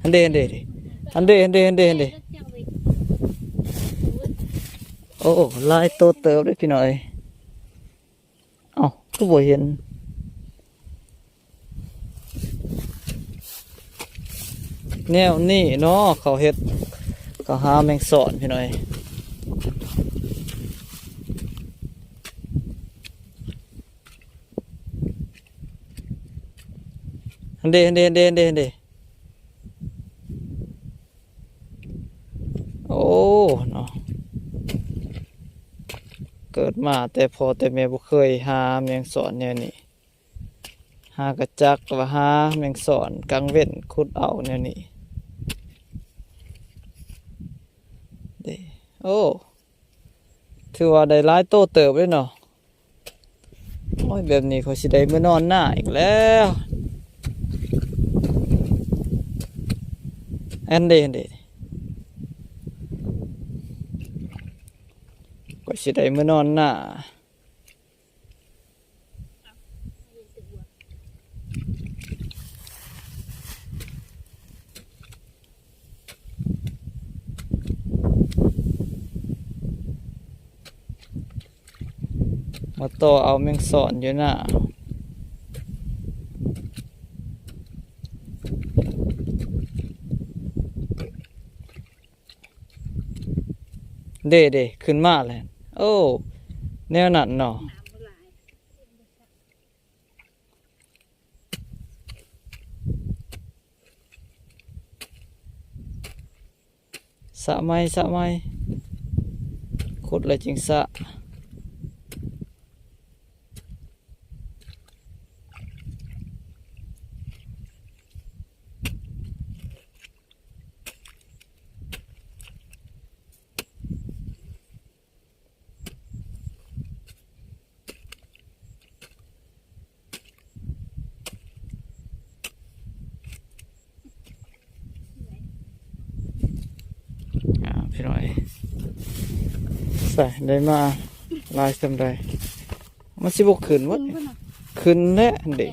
ຫັ້ນເດ້ ຫັ້ນເດ້ ຫັ້ນເດ້ ຫັ້ນເດ້ ຫັ້ນເດ້ ໂອ້ ຫຼາຍໂຕເຕີບເດ້ພີ່ນ້ອງເອີຍ. ເອົ້າ ຄືບໍ່ເຫັນ ແນວນີ້ເນາະ ເຂົາເຮັດ ເຂົາຫາແມງສອນພີ່ນ້ອງເອີຍ. ຫັ້ນເດ້ ຫັ້ນເດ້ ຫັ້ນເດ້ ຫັ້ນເດ້ ຫັ້ນເດ້. ໂອ້ ເນາະ ເກີດມາແຕ່ພໍ່ແຕ່ແມ່ບໍ່ເຄີຍຫາແມງສອນແນວນີ້ ຫາກະຈັກວ່າຫາແມງສອນກາງເວັນ ຂຸດເອົາແນວນີ້ເດ້. ໂອ້ ຖືວ່າໄດ້ຫຼາຍໂຕເຕີບເດ້ເນາະ. ໂອ້ຍ ແບບນີ້ຂ້ອຍຊິໄດ້ເມືອນອນນາອີກແລ້ວ ອັນເດ້ ອັນເດ້ ຂ້ອຍຊິໄດ້ເມືອນອນນາ. ມາຕໍ່ເອົາແມງສອນຢູ່ນາ. ເດ້ ເດ້ ຂຶ້ນມາແລ້ວ. ໂອ້ ແນວນັ້ນເນາະ. ສະໃໝ ສະໃໝ ຂຸດແລ້ວຈຶ່ງສະ. ອ່າ ພີ່ນ້ອງເອີຍ ໃສ່ໄດ້ມາຫຼາຍສ່ຳໃດ ມັນຊິບໍ່ຂຶ້ນໝົດ ຂຶ້ນແຫຼະເດ້.